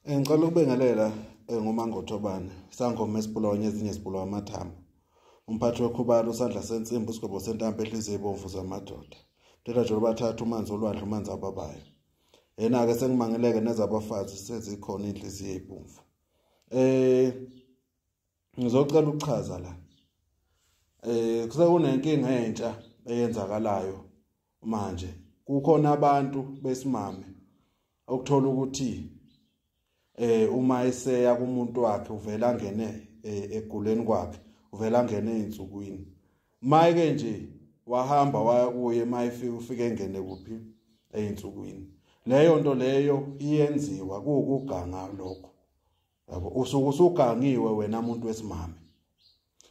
Ngicela ukubingelela nguMangothobane, sangoma esibulawa ezinye zibulawa amathambo. Umphathi wekhubalo, usandla sensimbi, isigwebo sentambo, enhliziyo ebomvu zamadoda. Mthetho nje bathatha umanzi olwandle, umanzi ababayo. Yena ke sengimangeleke nezabafazi sezikhona inhliziyo ebomvu. Ngizocela ukuchaza la. Kusekunenkinga entsha eyenzakalayo manje. Kukhona abantu besimame okuthola ukuthi uma eseya kumuntu wakhe uvela angene eguleni kwakhe, uvela angene einsukwini. Mayike nje wahamba waya kuye, mayifika ufike engene kuphi einsukwini. Leyo nto leyo iyenziwa kuwukuganga lokho. Yabo, usuke usugangiwe wena muntu wesimame.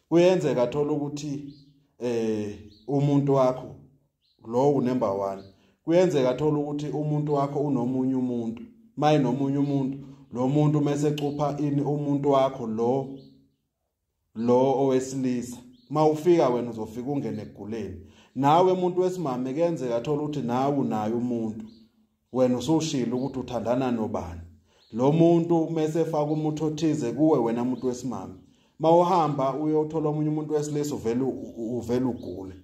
Kuyenzeka athola ukuthi umuntu wakho lo number 1. Kuyenzeka athola ukuthi umuntu wakho unomunye umuntu. Maye nomunye umuntu, lo muntu mase ecupha ini umuntu wakho lo owesilisa. Mawufika wena uzofika ungene eguleni. Nawe umuntu wesimame kuyenzeka athola ukuthi nawe unaye umuntu. Wena usushilo ukuthi uthandana nobani. Lo muntu mase efaka umuthi othize kuwe wena umuntu wesimame. Mawuhamba uyothola omunye umuntu wesilisa uvela ugule.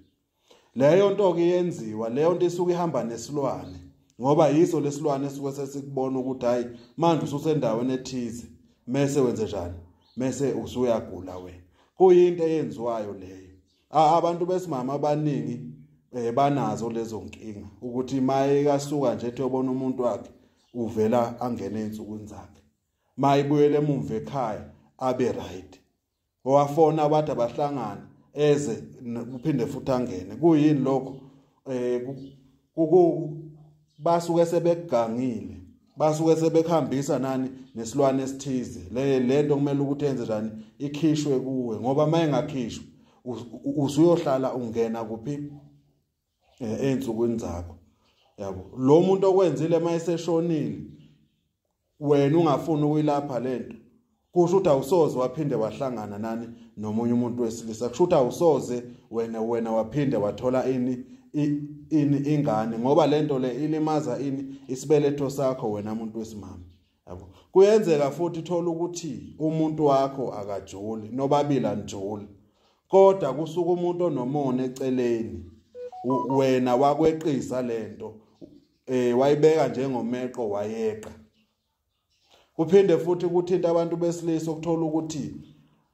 Leyo nto ke iyenziwa, leyo nto isuke ihamba nesilwane. Ngoba yiso lesilwane esuke sesikubona ukuthi hayi manje ususendaweni ethize, mase wenze njani, mase usuyagula wena. Kuyinto eyenziwayo leyo. Abantu besimama abaningi banazo lezo nkinga ukuthi maye kasuka nje ethi uyobona umuntu wakhe uvela angene einsukwini zakhe. Mayibuyele emuva ekhaya abe right. Owafona abantu abahlangana eze kuphinde futhi angene. Kuyini lokho? Basuke sebegangile, basuke sebekhambisa nani nesilwane esithize. Le lento kumele ukuthi yenze njani, ikhishwe kuwe, ngoba mayingakhishwa usuyohlala ungena kuphi einsukwini zakho. Yabo, lo muntu okwenzile mayeseshonile wena ungafuni ukuyilapha lento, kusho ukuthi awusoze waphinde wahlangana nani nomunye umuntu wesilisa. Kusho ukuthi awusoze wena waphinde wathola ini ingane, ngoba lento le ilimaza ini isibeletho sakho wena umuntu wesimame. Yabo, kuyenzeka futhi thola ukuthi umuntu wakho akajoli, nobabili anijoli, kodwa kusuka umuntu onomona eceleni, wena wakweqisa lento, wayibeka njengomeqo wayeqa. Kuphinde futhi kuthinta abantu besilisa ukuthola ukuthi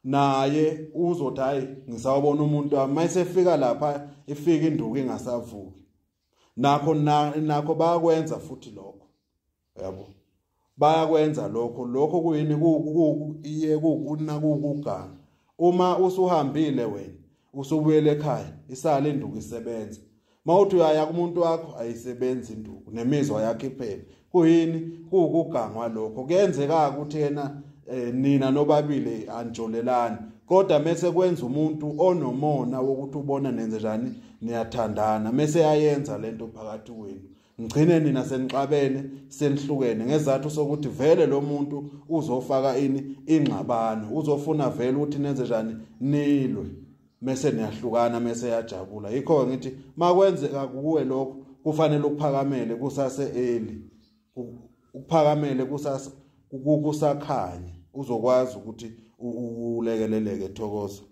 naye uzothi hayi ngisawubona umuntu wami, mayisefika lapha ifika induku ingasavuki. Nakho bayakwenza futhi lokho. Yabo, bayakwenza lokho. Lokho kuyini? Iye kukuganga. Uma usuhambile wena usubuyele ekhaya, isale induku isebenza. Mawuthi uyaya kumuntu wakho ayisebenzi induku, nemizwa yakhe iphele. Kuyini? Kuwukugangwa lokho. Kuyenzeka ukuthi yena nina nobabili anijolelani, kodwa mase kwenza umuntu onomona wokuthi ubona nenze njani, niyathandana, mase ayenza lento phakathi kwenu, ngigcine nina senixabene senihlukene ngezathu sokuthi vele lo muntu uzofaka ini ingxabano, uzofuna vele ukuthi nenze njani, nilwe, mase niyahlukana, mase yajabula. Yikho ngithi makwenzeka kuwe lokho kufanele ukuphakamele kusase early, ukuphakamele kusasa kusakhanya, uzokwazi ukuthi ulekeleleke. Thokoza.